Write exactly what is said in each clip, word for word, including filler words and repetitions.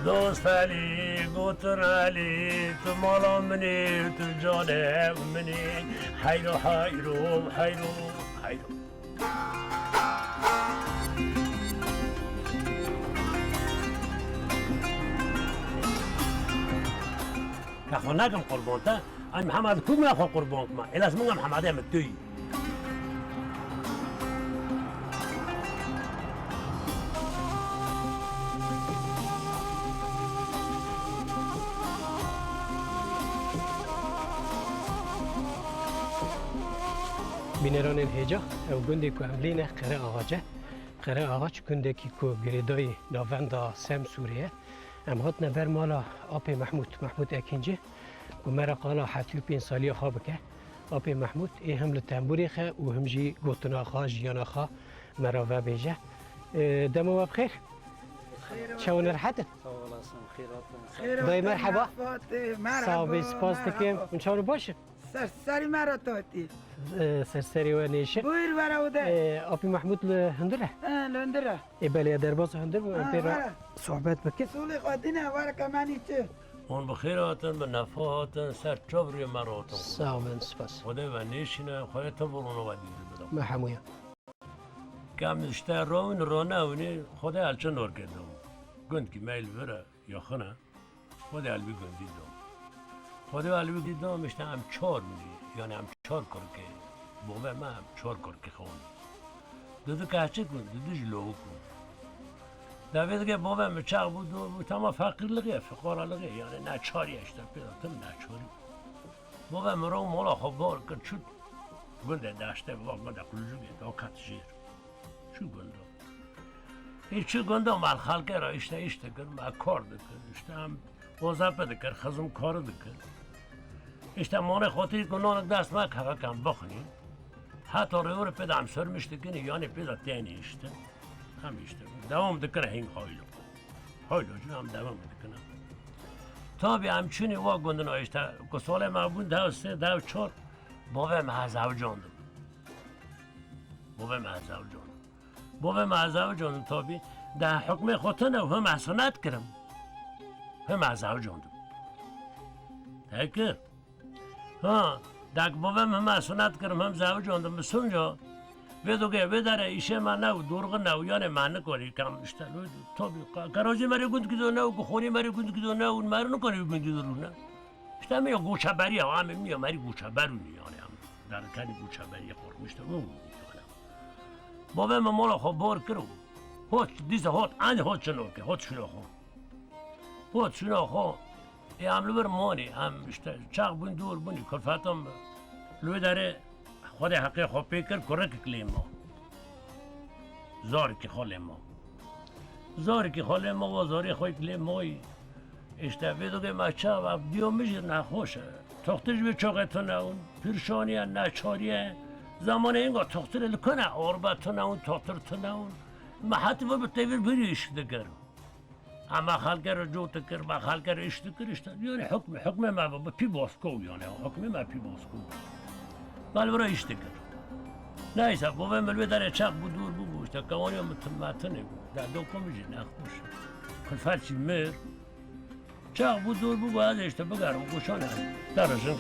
Dost Elî, gotin Elî, tu mala min î, tu canê min î. Heyro, heyro, heyro, heyro. Ka xwe nakim qurban te, ay Mihemed, ku me xwe qurban kima? Êlas min Mihemedê min tu yî. Bîneranên hêja, ew gundê ku em lêne Qereaxac e. Qereaxac gundekî ku girêdayî navenda Semsûrê ye. Em hatine ber mala apê Mehmûd, Mehmûd Ekîncî, ku me re qala heftê û pênc saliya xwe bike. Apê Mehmûd ê him li tembûrê xe û him jî gotina xwe, jiyana xwe me re vebêje. E, dema we bi xêr. Çawan rehet in? Sağ olasın, xêr hatin. Dayê, merheba. Sağ ol, spas dikim. Hûn çawan baş in? Ser serî me re totî. E, ser serî we nêşe. Buyur, were û de. E, Apî Mehmûd li hundir e? He, li hundir e. Ê belê, derbas hundir bû, em pê re sohbet bikin. Solê xwe dine, were ke menî çi. Hûn bi xêr hatin, bi nefa hatin, ser çav rûyê me re hatin. Sağ olun, spas. Xwedê we nêşîne, Xwedê tev û rûna we dî bide. Me hemûya. Kem işte rawin, ronewinê, Xwedê elçin orkê de. Gund ki me li vir e, yaxin e. Xwedê elbî gundî dom. Xwedê elbî gundî dom, işte em çar bûnî. Yani em çar kurkê. Bavê me em çar kurkê xewin. Dudu keçik bûn, dudu jî lawik bûn. Devê dike bavê min çax bû, dor bû, tema feqîrliğê, fiqaraliğê, yani neçariye işte, pê de tim neçarî. Bavê min ro mala xwe bar kir, çû gundê deştê, va gundê Qulcûgê, da ket jêr. Çû gunda. Ê çi gunda me xelkê re işte, işte kir, me kar dikir, işte em wezîfe dikir, xizimkarî dikir. İşte mane xotî ku nanik dest me keve kem bixwîn. Heta rêwir pê de em sirmiş dikin, yani pê de tênî işte. Em işte devam dikin hing haylo. Haylo jî em devam dikin. Tabi em çûnî wa gundina işte ku salê me bûn dev sê, dev çar, bavê me ez zewicandin. Bavê me ez zewicandin. Bavê me ez zewicandin tabi. De hukmê xwe tune û him ez sunet kirim. Him ez zewicandin. Tekir. Ha, dek bavê me him ez sunet kirim, him zewicandin bi sunca. Vê doge, vê dere îşê me ne û dorxi ne û yanê me nikarî kem işte. Tabi, ka-, kerajî me rê gund gido ne û, ku xorî me rê gund gido ne û me rê nikarî gund gido rûne. İşte em ya goçeberiye, em ya merî goçeber û yani em. Derkenî goçeberiye xorm işte, o yani. Bavê me mala xwe bar kir û hot, dîsa hot, endî hot çinorke, hot şûna xwe. Hot şûna xwe. Ê em li vir manî, em işte çax bûn, dor bûnî, kulfetan li wê derê Xwedê heqê xwe pê kir, kurikik lê ma. Zarikî xwe lê ma. Zarikî xwe lê ma, wa zarê xwe lê mayî. İşte vê doge me çav, ev diya min jî nexweş e. Toxtir ji vê çoxê tune ûn, pîrşaniye, neçariye. Zamanê hinga toxtirê li kune, orbe tune ûn, toxtir tune ûn. Me heti vir bi tevir birî iş dikir. Ama xelke re cot dikir, me xelke re iş dikir, işte. Yani hukmê, hukmê me bi pî basko yani, hukmê me pî basko. Bal vira iş dikir. Neyse, bavê min li wê derê çax bû, dor bû, bû, işte, kewaniya min tim me tinê bû. Derdo ku min jî nexweş. Kulfet jî mir. Çax bû, dor bû, bû, ez ê, işte, bigerim, goşan ez. Te re jin.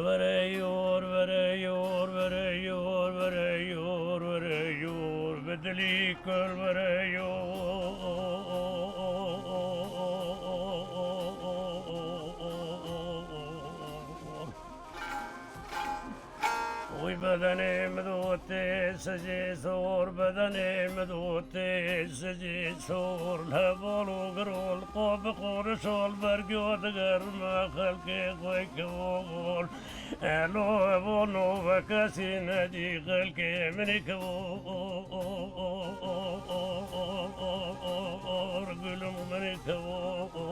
Vere yor, vere yor, vere yor, vere yor, vere yor, bi dilî kul vere yor. Oy bedenê min dotê sicê sor, bedenê min dotê sicê sor. Heval û girol, qo bi xorişol, bergiyo digerime, xelkê xwe kevol. Elo, evo nove kesî nedî, xelkê min kevol. Gulum min kevol.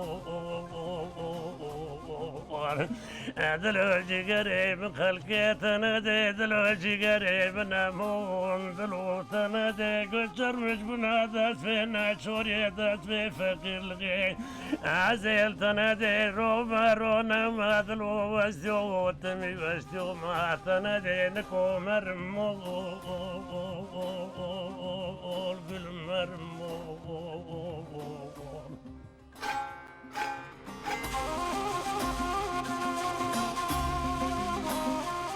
Dilo cigerê min xelkê tune dê, dilo cigerê min nemon, dilo Te nedê guçirmiş bûna dest vê neçoriyê, dest vê feqîrlixê. Ez ê li te nedê ro me ro nema dilo westiyo, timî westiyo ma te nedê niko merim ol, gul merim ol.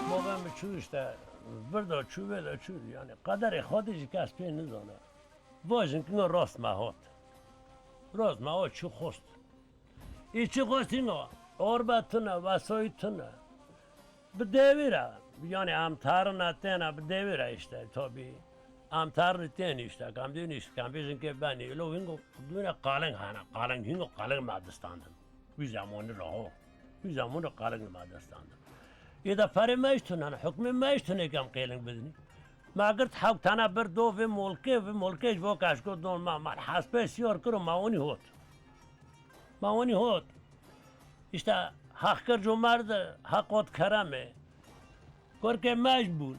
Bavê min çû işte, vir de çû, vê de çû, yani qederê Xwedê jî kes pê nizane. Va jinkino rast me hat. Rast me hat çû xwest. Ê çi xwest hîna, arbe tune, wesayît tune. Bi dêvî re, yani em tarine têne bi dêvî re işte, tabii. Em tarinî tên işte, kam dîn işte, kam bêjin ke benî, ilo hingo dûne qaling hene, qaling hingo qaling me distandin. Wî zemanî re ho. Wî zemanî qaling me distandin. Ê de perê me işte tune, hukmê me işte tune kam qêling bidinî. Me girt hewk tane bir do vê molkê, vê molkê ji bo kaşko don me, me hespê siyar kiro, me onî hot. Me onî hot. İşte haq kir comerd, haq ot keremê. Kurkê me jî bûn.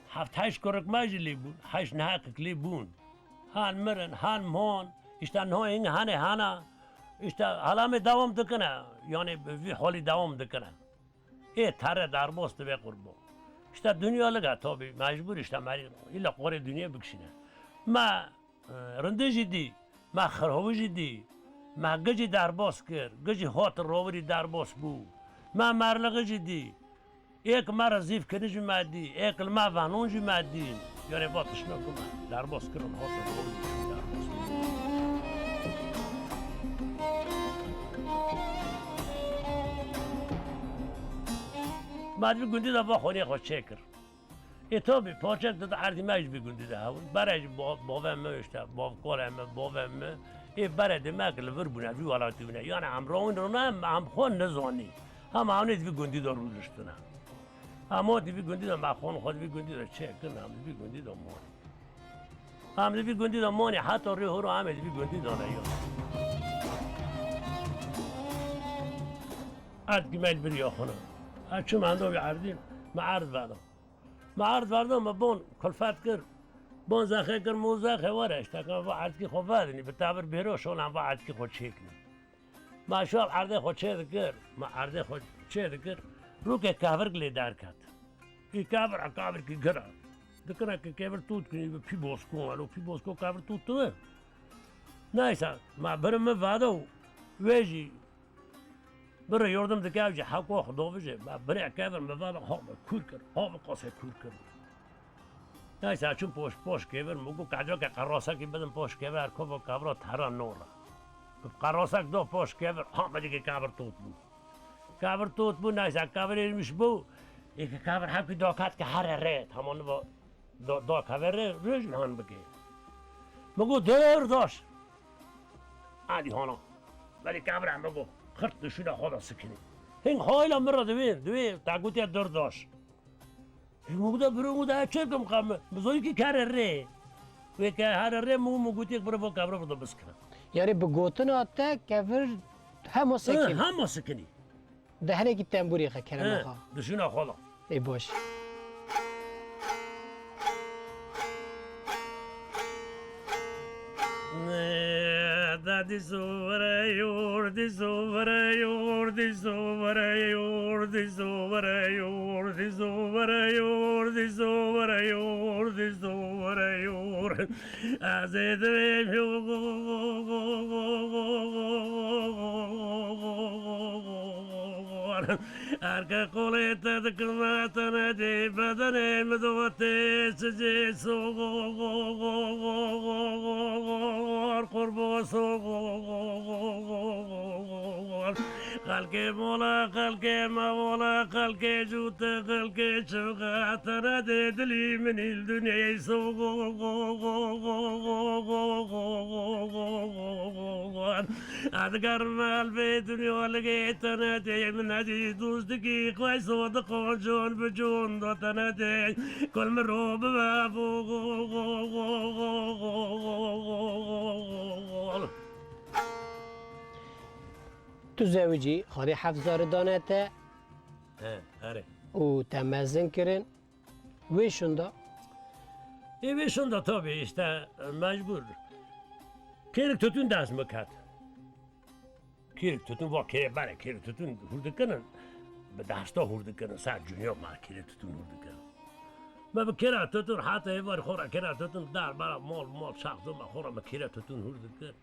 Heft heşt kurik me jî lê bûn. Heşt nehekik lê bûn. Han mirin, han mon. İşte niha hîn hene hana. İşte helamê dewam dikine. Yani bi vî holî dewam dikine. Ê tere derbas dibe qurbo. İşte dinya lige tabi mecbur işte meri. İlla qorê dinya bikişine. Me Rindê jî dî, me xirhovî jî dî, me gicî derbas kir, gicî hot rowirî derbas bû. Me merlixî jî dî. Êk me re zîv kirin jî me dî, êk li me venon jî me dîn. Yanê va tiştino ku me derbas kirin, hot rowirî derbas bû. Me di vî gundî de va xweniya xwe çêkir. Ê tabî, parçek dide erdî me ji vî gundî de hewl. Bere ji ba-, bavê me işte, bavkole me, bavê me. Ê bere dê me ki li vir bûne, vî welatî bûne. Yani em rawin rûne, em, em xwe nizanî. Hema ewnê di vî gundî de rûdiştine. Hema di vî gundî de me xwe, xwe di vî gundî de çêkin, em di vî gundî de mane. Em di vî gundî de mane, heta rê horo em ê di vî gundî de ne ya. Erdkî me li vir ya xwe ne. Ez çûm endo vî erdî, me erd veda. Me erd verda, me bon kulfet kir. Bon zexê kir, mo zexê were, işte, ka va erdkî xwe vedinî, bi tevir bêro şolan va erdkî xwe çêkinî. Me şal erdê xwe çê dikir, me erdê xwe çê dikir. Rûkê kevirk lê derket. Ê kevir e, kevirkî gir e. Dikine ke kevir tût kinî, bi pî boskon, elo pî bosko kevir tût tu. Neyse, me birim mi veda û wê jî Birê yordim dike, ew jî heko xwe dovijê. Me binê kevir mi va, ha me kûr kir, ha me qasê kûr kir. Neyse, çûm poş, poş kevir, mi got, "Keca ke qerasekî bidim poş kevir, her kova kevira tera nor e." Qerasek do poş kevir, ha me dike kevir tot bû. Kevir tot bû, neyse, kevir êrmiş bû. Ê ke kevir hevkî daket ke here rê, tamam va, da, da kevir rê, rê jî han bike. Mi got, "Dur daş." Adî hana. Belê kevir e, mi got. Xirt dişûna xwe de sikinî. Hing hayla min re divê, divê te gotiye dur daş. Hing mi gote biro, gote ez çêkim qe mi. Bi zoyî kî kere rê. Wê ke here rê mi, mi gotiye biro bo kevir biro biskine. Yani bi gotina te kevir hema Hı, sekin. Hema sikinî. De hinekî tembûrê xe kerema He, xwe. Dişûna xwe de. Ê baş. Ez ê divêm. Erke qolê te dikime tenedê bedenê min dotê çicê soğor qurbo soğor. Xelkê mola, xelkê mevola, xelkê cûte, xelkê çivixe tenedê dilî min îl dinyê soğor. Edgar Melbê dinya ligê tenedê min edî dost dikî xwey so diqon con bi con da tenedê kul min ro bibe bol. Tu zewicî, Xwedê heft zarî dane te. He, erê. Û te mezin kirin. Wê şûnda Ê vê şinda tabi işte, mecbur. Kêrik tutun dest min ket. Kêrik tutun, va kêrê berê, kêrik tutun hûr dikirin. Bi desta hûr dikirin, ser cûniya me kêrê tutun hûr dikirin. Me bi kêra tutun, heta êvarî xwe re kêra tutun, der bera mal, mal, şax doma xwe re me kêra tutun hûr dikir.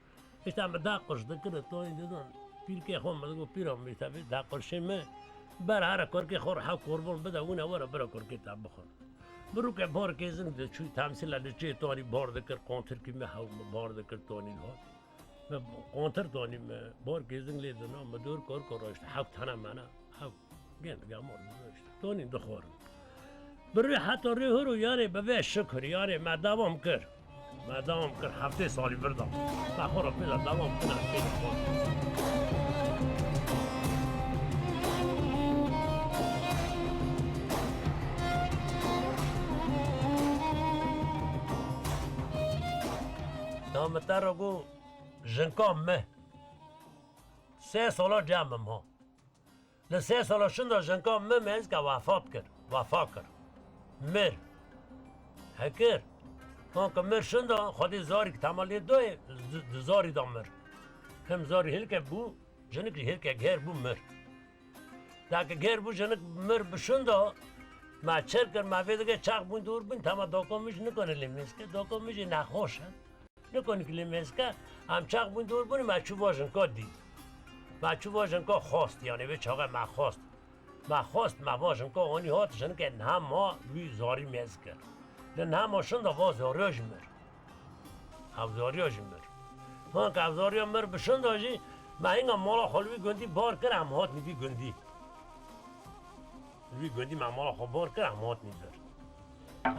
Îşte me da quş dikir, tonî didin. Pîrkê xwe me digot, pîra min, îşte vê da quşê me, ber here kurkê xwe re hev kurban bide, wina were bira kurkê te bixwin. Bi rûkê barkê zing diçû, temsîla diçê tonî bar dikir, qontirkî me hew me bar dikir, tonî dihat. Me qontir tonî me barkê zing lê dina, me dor kurka re îşte hew tene mene, hew Gel, gel, mor, işte. Tonî dixwarin. Bi rê heta rê hur û yarê bi vê şikir, yarê me devam kir. Me devam kir, heftê salî vir da. Me xwe re pê de devam kir, heftê dixwarin. Da me te re got, jinka me. Sê sala cem im ha. Li sê sala şinda jinka min mêzke wefat kir, wefa kir. Mir. Hekir. Hanke mir şinda, Xwedê zarî ki tema lê dayê, di, di zarî da mir. Hem zarî hilke bû, jinik jî hilke gêr bû mir. Dake gêr bû jinik mir bi şinda, me çir kir, me vê dige çax bûn dûr bûn, tema daka min jî nikane lê mêzke, daka min jî nexweş e. Nikonî ki lê mêzke, em çax bûn dor bûn, me çû va jinka dî. Me çû va jinka xwest, yanî vê çaxê me xwest. Me xwest, me va jinka anî hat, jinikê niha ma wî zarî mêz kir. Di niha ma şinda va zariya jî mir. Ev zariya jî mir. Hanke ev zariya mir bi şinda jî, me hinga mala xwe li wî gundî bar kir, em hatin vî gundî. Li wî gundî me mala xwe bar kir, em hatin vir.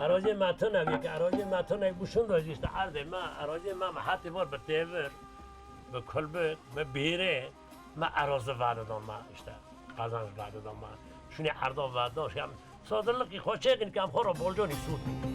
Eraziyê me tune bî, ke eraziyê me tune bû şinda jî işte erdê me, eraziyê me, me hetê var bi têvir, bi kulbik, bi bîrê, me erazi vedida me, işte qazanc vedida me. Şûnê erda vedida, em sazirlikî xwe çêkin ke em xwe re bolcanî sûd bînin.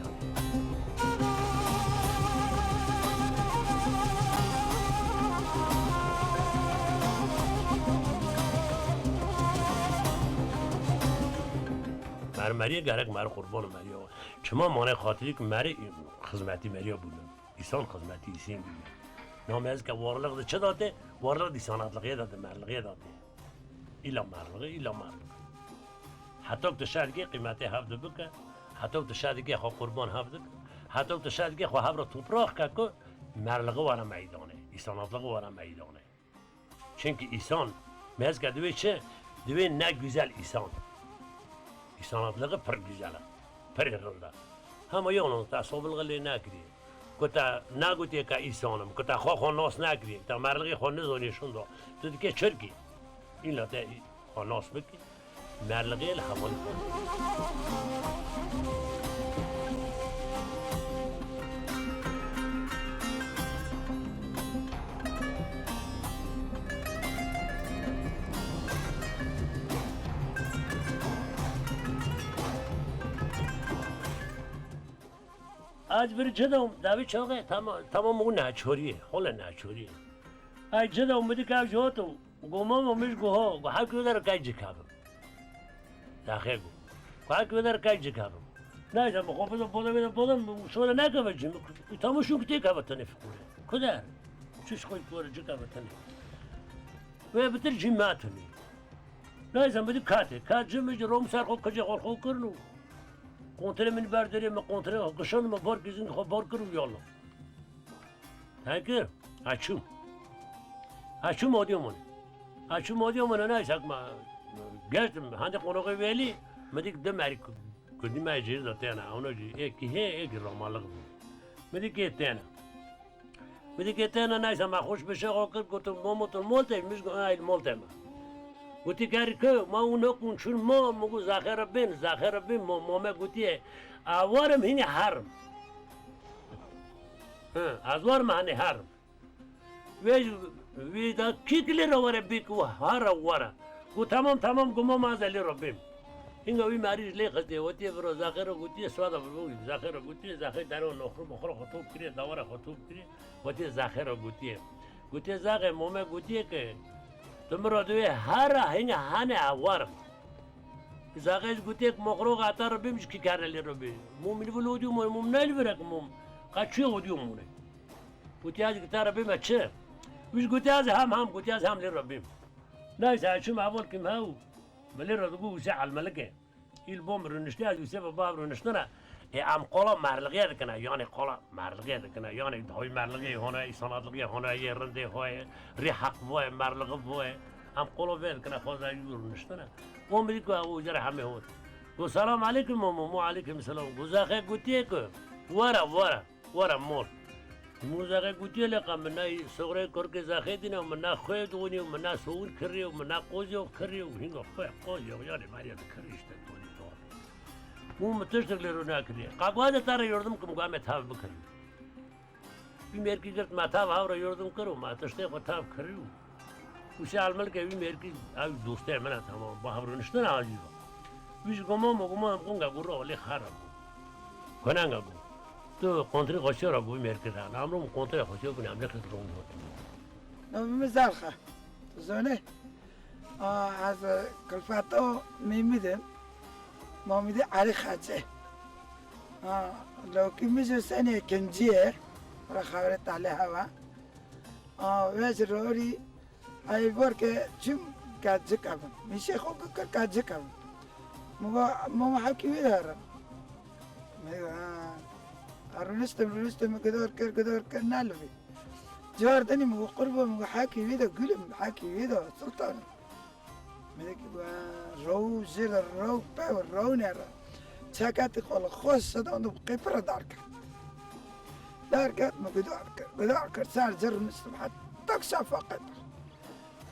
Mer meriyê gerek mer qurban meriya. Çima manê xatirî ki merî xizmetî meriya bûne. Îsan xizmetî îsên bûne. Namê ez ke warliq di çi da tê? Warliq di îsanatliqê da tê, merliqê da tê. Îla merliqê, îla merliq. Heta ku tu şeh dikê qîmetê hev dibike, heta ku tu şeh dikê xwe qurban hev dike, heta ku tu şeh dikê xwe hev re topraq ke ku merliqê were meydanê, îsanatliqê were meydanê. Çimkî îsan, mêzke divê çi? Divê ne güzel îsan. Îsanatliqê pir güzel e. Pir rind e. Hema yalan te sobilixê lê nekiriye. Ku te negotiye ke îsan im, ku te xwe xwe nas nekiriye, te merliqê xwe nizaniye şinda. Tu dikê çirkî. Îlla te xwe nas bikî. Merliqê li hevalî xwe. Ez vir cidom, davî çaxê, tamam, tamam, û neçoriyê, hole neçoriyê. Ay cida û midik ev jî hato. Go mama min ji go ha, go her ku der kay cikabim. Daxê go. Go her ku der kay cikabim. Nayza mi xwe bide bode bide bode, şöyle ne kave cim. Tamam şu kutê kave tane fikure. Kuder. Çiş koy kuder cikave tane. Ve bitir cim matuni. Nayza mi di kate. Kat cim ji rom ser xwe kıcı xor xo kırnu. Kontre min berderê mi kontre kışan mi bor kizin xo bor kırnu yollu. Heke, açım. Açım odiyomon. Açım odiyomon, ana isak ma. Geçtim, hande konoğu veli, medik de merik. Kudime jir da tena, ona ji, eki he, eki romalık bu. Medik e tena. Medik e tena neyse, ma hoş bir şey okut, kutu momotul molte, mis go ayl molte ma. Guti geri ke, ma unokun çun mo, mugu zaxera bin, zaxera bin, mo, mome gutiye. Avarım hini harım. Hı, ez war me hanê herim. Wê, wê da kî kilê re were bîk û hara were. Got, tamam, tamam, guma ma ez elê re bêm. Hinga wî merî ji lê xistê, wetiye viro Zexê re gotiye, swada viro Zexê re gotiye, Zexê dero noxru moxru xwe top kiriye, dawara xwe top kiriye, wetiye Zexê re gotiye. Gotiye, Zexê, mome gotiye ke, tu min re diwê hara hinga hanê ev warim. Zaxê ji gotiyek moxroxa te re bêm ji kî kere lê re bê. Mûm li vil odiyo mûne, mûm ne li virek mûm. Qe çi odiyo mûne? Gotiya ji te re bêm e çi? Wî ji gotiya ez hem hem gotiya ez hem lê re bêm. Neyse, çim heval kim hew. Milê re digo wise elmelike. Îl bom rûniştiya, Yûsef bab rûniştine. Ê, em qola merlixiye dikine, yanê qola merlixiye dikine, yanê dawî merlixiye hone, îsanatlixiye hone, yê rindê hoye, rê heq voye, merlixi voye. Em qola vê dikine, xweza yû rûniştine. O mirî ku ew jere hemê hot. Go selam aleykum momo, mo aleykum selam. Go Zaxê gotiye ku, were, were. Were mol. Mû Zaxê gotiye lê qa min nayî soxrê kurkê Zaxê dîne û min na xwê dixwînî û min na sowin kirî û min na qozî û kirî û hînga xwê qozî û yanê merya dikirî işte tonî to. Mû min tiştek lê ro nakiriye. Qa guha de te re yordim kim guha me tav bikirin. Wî mêrkî girt me tav hav re yordim kir û me tiştê xwe tav kirî û Û şe almelke wî mêrkî ew dostê min e, tamam. Ba hev rûniştin e, acî ba. Wî ji goma me goma em qonga gurra olê xera bû. Konanga bû. Tu kontrê xweşiyo ra bû mêrkî ra. Namro min kontrê xweşiyo bû, namlê xek ron bû. Navê min Zalxa. Tu zane? A, ez Kilfato Mîmîd im. Mamîdê Erî Xecê. A, lewkî min ji senê kincî ye. Ra xaverê talê hewa. A, wê ji rorî Ey, bar ke çim kecik evin. Min şêxo kir kecik evin. Min va, mama hekî wî de herin. Min va, ha. Rûniştim, rûniştim, min gidar kir, gidar kir, nelivî. Car dinî min va, qurbo, min va, hekî wî de gulüm, hekî wî de sultanım. Min ki va, rew, jir, rew, pew, rew ne re. Çeketî xwe li xwe şedan du qêpir dar kir. Dar kir, min gidar kir, gidar kir, ser cir rûniştim, heta şafaqê da.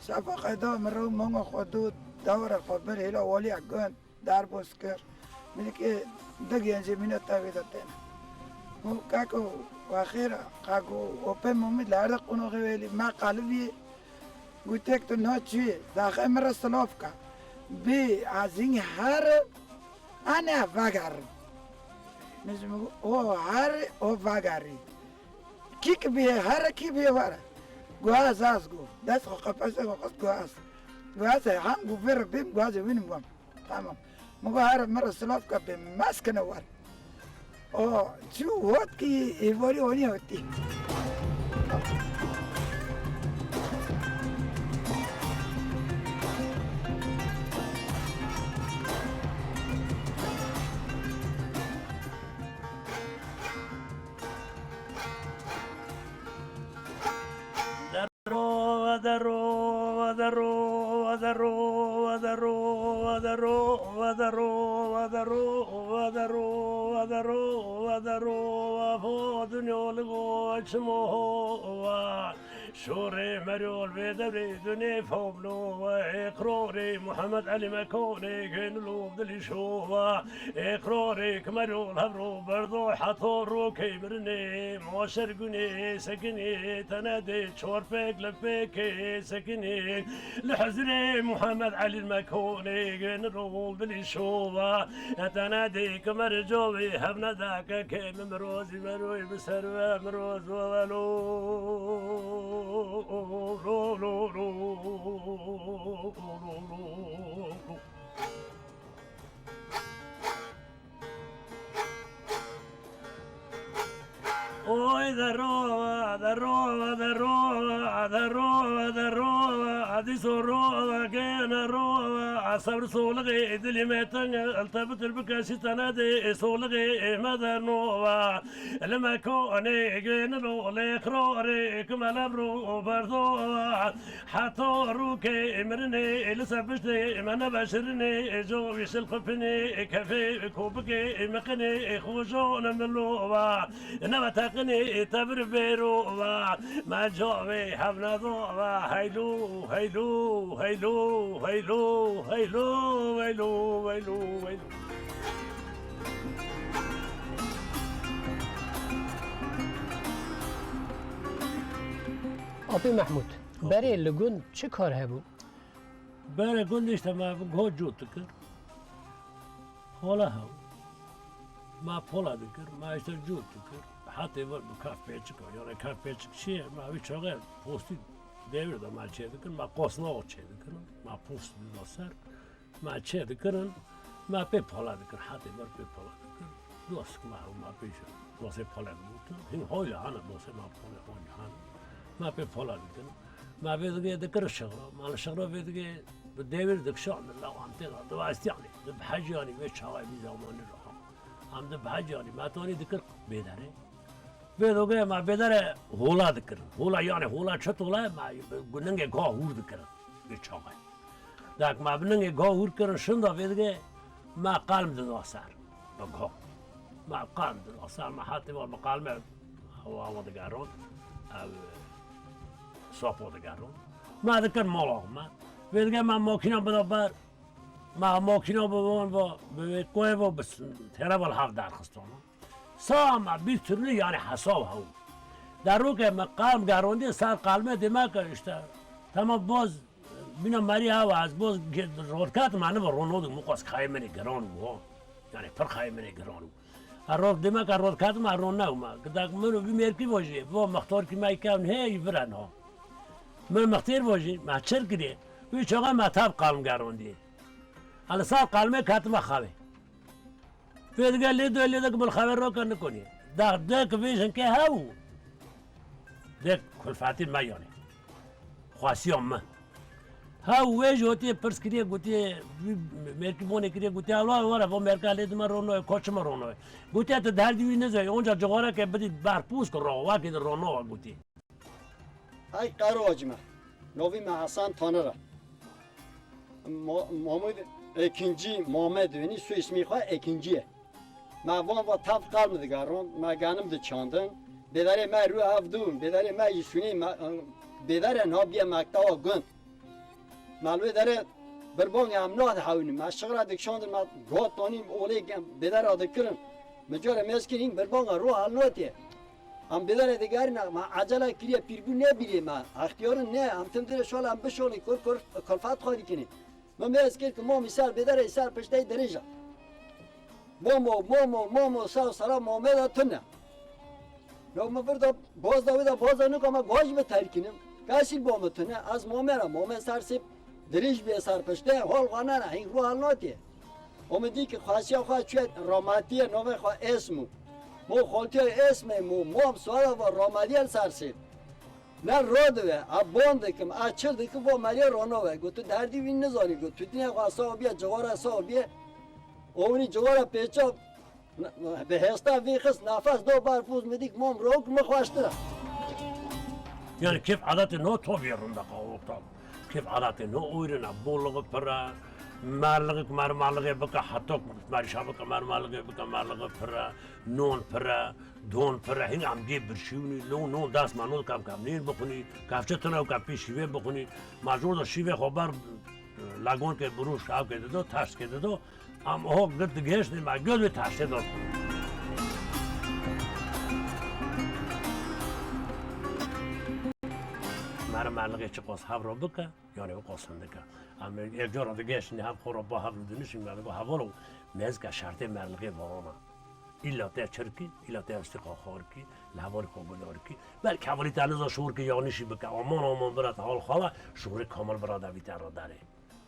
Şafaqê da min rew manga xwe dû, dewre xwe bir hêla waliya gund, derbas kir. Min ki du gencê mîna tevê de têne. Û kako, wexêra, kako, opê Mamîd li her de qonaxê wêlî, me qalibî, gotek tu naçûyê, daxê min re silav ke. Bê, ez hîn herim, ene vegerim. Min ji min got, o herî, o vegerî. Kî ki bihê here, kî bihê were. Guhaz az got. Dest xwe qepesê xwe xist guhaz. Guhaz e, hem got vê re bêm, guhaz e wînim wem. Tamam. Min got here min re silav ke bêm, meskine wer. O, çû hot kî êvarî onî hotî. Şorê merol vê devrê dunê fomlo ve, êqrorê Muhammed Elî Mekonê gênilo dilî şova, êqrorê ki merol hevro berdo heto rokê mirinê, moşer gunê sekinê, tene dê çorpek lefekê sekinê, li hezirê Muhammed Elî Mekonê gênilo dilî şova, tene dê ki mercovê hevne dake kê min mirozî meroyê bi ser ve miroz ve velo. Oy derova, derova, derova, derova, derova, dîso rova, gene rova, sebr solixê dilî me teng, el te bitir bikesî te nedê, solixê me dernova. Li me konê gênilo lê xirorê, ki me levro berdo, heto rûkê mirinê, li ser piştê me nebeşirinê, jo wî şilxipinê, kefê kobikê miqinê, xojon milova, nebe teqinê, tevir bêrova, me cavê hevnedova, heylo, heylo, heylo, heylo, heylo, heylo, heylo, heylo. Apê Mehmûd, berê li gund çi kar hebû? Berê gund işte me go cot dikir. Pola hew. Me pola dikir, me işte cot dikir. Hetê vir bi kaf pêçik, yani kaf pêçik çi ye? Me wî çaxê postî devir de me çê dikir, me qosnax çê dikir, me post dida ser. Me çê dikirin, Me pê pala dikir, hetê ber pê pala dikir. Dostik me ew me pê ji dostê pala digotin. Hîn hoy hana dostê me pala hoy hana. Me pê pala dikir. Me vê digê dikir şixra. Me li şixra vê digê bi dêwir dikşan, di lawantê de, di westiyanê, di bihecanî vê çaxê vî zamanî re ha. Em di bihecanî, me tonî dikir bêderê. Vê dogê me bêderê hola dikirin. Hola, yani hola çi tole, me bi ningê ga hûr dikirin. Vê çaxê. Dek me bi ningê ga hûr kirin, şinda vê digê me qalm dida ser. Bi ga. Me qalm dida ser, me hetê va bi qalmê ew awa digeron. Ew sapo digeron. Me dikir mala me. Vê digê me makîna bida ber. Me makîna bi van va, bi vê koyê va, bi s-, têre va li hev derxistan. Sa me bir türlü yani hesab hew. Derokê me qalm gerondiye ser qalmê dê me ke işte. Tamam boz bîna merî hewa ez boz ge-, rotkat me niva rono dik muqas kayê min ê giran û ha. Yani pir kayê min ê giran û. A rot dê me ke rotkat me ron ne me. Gidak min û bir mêrkî vojê. Vo mextor ki me kevn hey viren ha. Min mextêr vojî me çir kirê. Wî çaxa me tav qalm gerondiye. Hela sar qalmê katime xavê. Vê dige lê doyê lê dik min xeber roke nikonî. Dax dek vê jinkê hew. Dek kulfetî me yanê. Xwasiya me. Hew wê ji hotiyê pirs kiriye gotiye, vî mêrkî bonê kiriye gotiye, "Ewla were vo mêrka lê dime ronoye, koçime ronoye." Gotiye, "Tu derdî wî nizayî, onca cixwareke bidî berpûs ku ro, wekî di ronowa," gotiye. Ay qero acime. Novî me Hasan Tanira. Ma-, Mamud Ekinci, Mamed Veni, su ismî xwe Ekinciye. Me van va tav qal mi digeron, me genim diçandin. Bêderê me rû ev dûn, bêderê me yî sunê me, bêdere nabiye mektewa gund. Me li wê derê birbangê em nade hewînin. Me şixra dikişandin, me got tonî olê bêdera dikirin. Min cara mêz kir hîn birbanga ro hel natiye. Em bêderê digerîne, me ecele kiriye pîrbû nebîrê me. Extiyarin ne, em tim dire şol em bişolî kur kur kulfet xwe dikinî. Min mêz kir ki Mamî ser bêderê ser piştey dirêja. Momo, momo, momo, saw sera Mameda tune. Lo min vir da boz da wê da boz da nuka me goj bi terkinim. Kasî bo min tune, ez Mame ra, Mame ser sip dirêj bê ser piştê, hol xwe nene, hîn ru hal notê. O min dî ki xwasiya xwe çûye ramatiye navê xwe Esmû. Mo xoltiya Esmê mo, mom suala va ramatiye ser sip. Ne ro dibe, a bon dikim, a çi dikim, vo meriye rono ve. Got, tu derdî wî nizanî, got, tu dinê xwe saw biye, civara saw biye. O winî civara pêça, bi hêsta vî xist, nefes do berfûz mi dîk, mom rok mi xweştir e. Yani kêf adetê no to bîye rinda qawoktan. Kêf adetê no oyrine, bolixi pir e, merlixik mermerlixê bike, heta merîşa bike, mermerlixê bike, merlixi pir e, non pir e, don pir e, hîn em gê birşîwinî, lo non dest me no kam kam nîn bixwinî, kevçe tune û kam pê şîvê bixwinî, ma jor da şîvê xwe ber, lagon ke birûş, ev ke dido, ters ke dido, Em ho gir digihiştin me gir wê taştê de. Merimerlixê çiqas hev re bike, yanê wê qas hindik e. Em ê cara digihiştin hev xwe re ba hev re dinişin, me digo hevalo, me ez ke şertê merlixê varana. Îlla te çirkî, îlla te estîqa xwarkî, li hevalî xwe gudarkî. Belkî hevalî te niza şorkî yanîşî bike. Aman, aman bira te hal xala, şorê kamil bira devî te re derê.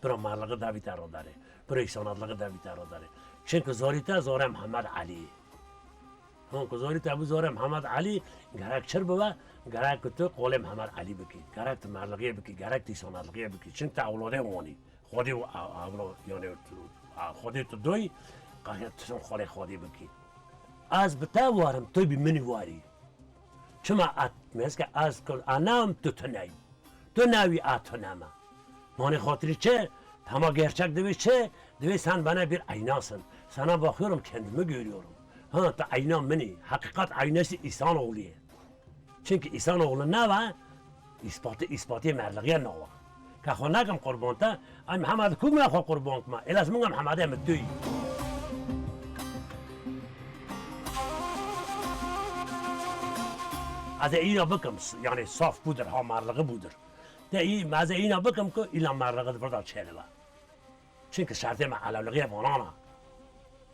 Bira merlixi devî te re derê. Bira îsanatliqi devî te re derê. Çimkî zarî te zarê Mihemed Elî. Hon ku zarî te bû zarê Mihemed Elî, gerek çir bibe, gerek ku tu qolê Mihemed Elî bikî. Gerek tu merlixiyê bikî, gerek tu îsanatliqiyê bikî. Çimkî te ewladê wan î. Xwedê û ew, ewla, yani, tu, a, Xwedê tu doyî, qahya tu xwedê Xwedê bikî. Ez bi te warim, tu bi min warî. Çima et, meske ez kul, a nam tu tuney. Tu navi a tuneme. Mane xatirî çi? Hema gerçek divê çi? Divê sen bana bir aynasın. Sana bakıyorum, kendimi görüyorum. Ha, tu ayna minî. Hakikat aynası insan oğlu ye. Çimkî îsanoğlu nava, îspatê, îspatê merlixiya nava. Ka xwe nakim qurban te, ay Mihemed ku me xwe qurban kima, êlas min Mihemedê min tu yî. Ez ê îna bikim, s-, yani saf budur, ha merlixi budur. Te î, ez ê îna bikim ku îna merlixi di vir de çêdibe. Çimkî şertê me elewlixiya vanana.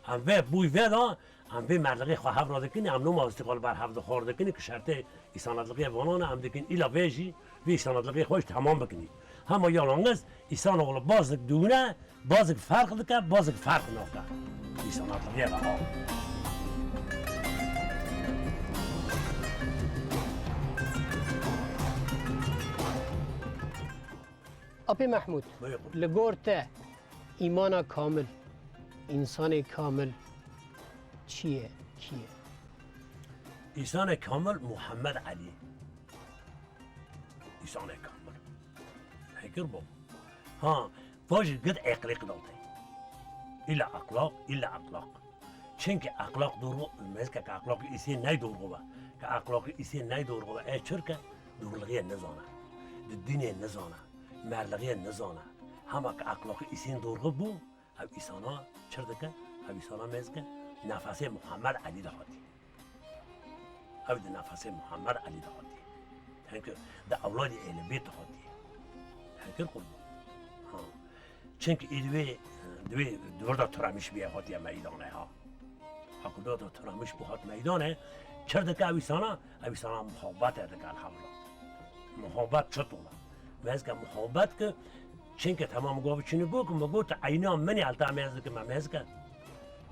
Em vê bûy vê de, Em vê merdixê xwe hev re dikin, em noma îstîqlal ber hev dixwar dikin, ki şertê îsanatliqê vanan e, em dikin îla vê jî, vê îsanatliqê xwe jî temam bikin. Hema yalngiz îsanoğlu bazik dûne, bazik ferq dike, bazik ferq nake. Îsanatliqê ve ha. Apê Mehmûd, Buyurun. Li gor te îmana kamil, însanê kamil çi ye, kî ye? Însanê kamil Muhammed Elî. Însanê kamil. Fikir bû. Ha, va jî gid eqlê qidal te. Îlla eqlaq, îlla eqlaq. Çimkî eqlaq dorxo, mezke ke eqlaqî îsê ney dorxo be. Ke eqlaqî îsê ney dorxo be, e çirke, dorlixiyê nizane. Di dînê nizane. Merlixiyê nizane. Hema ke eqlaqî îsên dorxo bû, ev îsana çir dike, ev îsana mezke, nefesê Muhammed Elî de hatî. Ew di nefesê Muhammed Elî de hatî. Tenke di ewladî Ehlî Beyt de hatî. Tenke qurban. Ha. Çimkî ê di wê, di wê, di vir de Turemiş bîye hatiye meydane ha. Haqûda de Turemiş bû hat meydane, çir dike ew îsana, ew îsana muhabbet e dike elhamdulillah. Muhabbet çi tola? Mezke muhabbet ki, çimkî temam gavi çinî bû ki, mi got, eyna min e, elta mez dike, me mezke.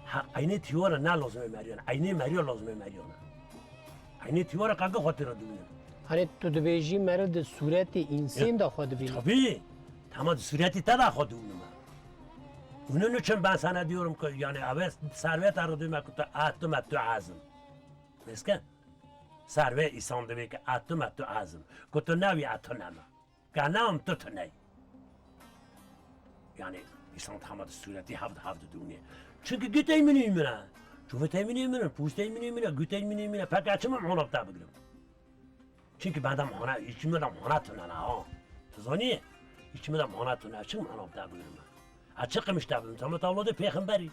Ha, eynê tîwara ne lazimê meriyan, eynê meriya lazimê meriyan e. Eynê tîwara qe gi xatir re dibînin. Hani tu dibêjî meriv di sûretê însên de xwe dibîne. Tabii. Tema di sûretî te de xwe dibînime. Bunu niçin ben sana diyorum ki, yani, eve servet arıdığıma kutu attım attı ağzım. Neske? Serve insan demek ki attım attı ağzım. Kutu nevi attı nema. Kanam tu tu ney. Yani, insan tamam sûretî hevd hevd dûnê. Çünkü gitey min îmine. Çuvutey min îmine, pûstey min îmine, gutey min îmine. Peki, çi min hona bita bigirim? Çünkü bende mana, içimde mana tune ne ha. Tu zanî? İçimde mana tune, çi min hona bita bigirim? A çi qimiş te bigirim? Tamam, tavla de pêxemberî.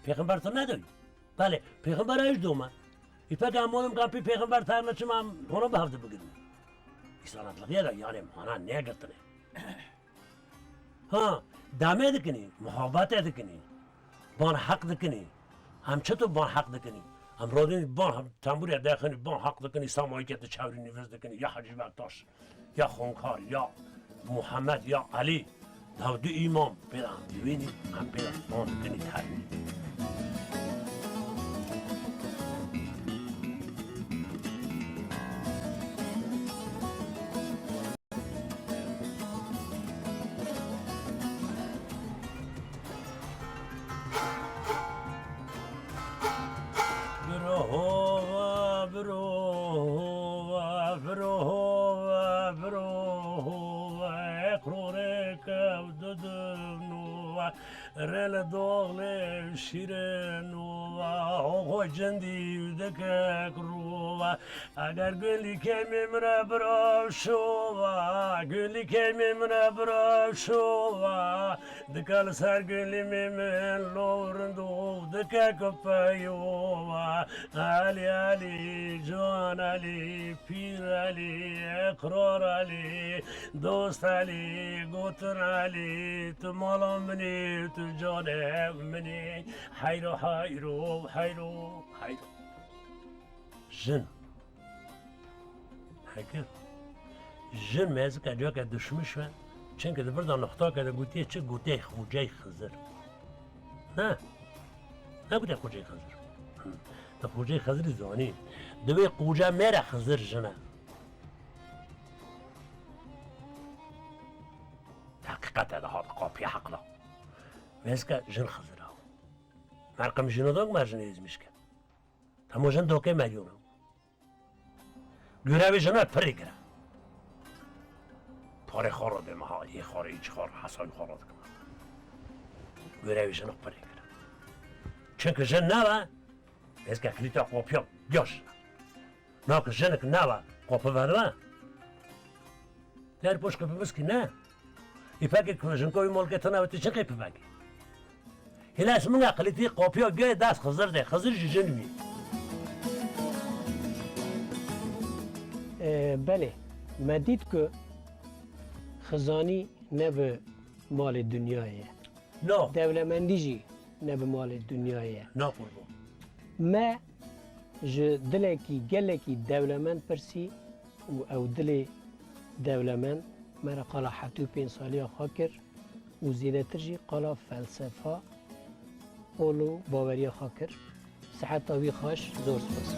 Pêxember tu ne doy? Belê, pêxember ez doma. Îpek em olim kan pî pêxember terne çima em hona bi hevd bigirim? Îsanatliqê de yani mana negirtine. Ha, dame dikinî, muhabbete dikinî, ban heq dikinî. Em çito ban heq dikinî? Em radin ban tembûrê dexinî, ban heq dikinî, Samayî ke di çewrî nîviz dikinî, ya Hecî Bektaş, ya Xonkar, ya Muhammed, ya Elî. Daw du îmam pê de em dibînî, em pê de ban dikinî termî. Biro hova, biro hova, biro hova, biro hova, eqrorê kev didin nova, rê li doxlê şîrin nova, oxo cindî dikek rova, eger gundî kemê min e bira şova, gundî kemê min e bira şova, dike li ser gundî mê min lo rindo, dike kupeyova. Elî, Elî, Can Elî, Pîr Elî, Eqrar Elî, Dost Elî, Gotin Elî, tu mala min î, tu canê min î. Heyro, heyro, heyro, heyro. Jin. Heke. Jin mezike cake duşmiş ve. Çimkî di vir de nuxtake de gotiye çi? Gotiye Xocey Xizir. Ne. Ne gotiye Xocey Xizir. Hı. Te Xocey Xizirî zanî. Divê qoca mêre Xizir jin e. Heqîqete de hat qapiye heqla. Mezike jin Xizir e. Merqim jino dok mer jin êzmiş ke. Hemû jin dokê meriyona. Görevê jina pirê gire. Parê xwe re dê meha, yê xwe re, îç xwe re, hesabî xwe re dikim. Görevê jina pirê gire. Çimkî jin nebe, êzke kilîta qopiya giya jin e. Nake jinik nebe, qopi vedibe. Der poş qopi biskî ne. Îpekê ku jinko wî molkê tune ve tu çi qê pivekî? Hêla ez min qilîtî qopiya gê dest Xizir de, Xizir jî jin bî. E, belê, me dît ku xizanî ne bi malê dinyayê ye. No. Dewlemendî jî ne bi malê dinyayê ye. Na qurban. Me ji dilekî gelekî dewlemend pirsî û ew dilê dewlemend me re qala heftê û pênc saliya xwe kir û zêdetir jî qala felsefa, qol û baweriya xwe kir. Siheta wî xweş, zor spas.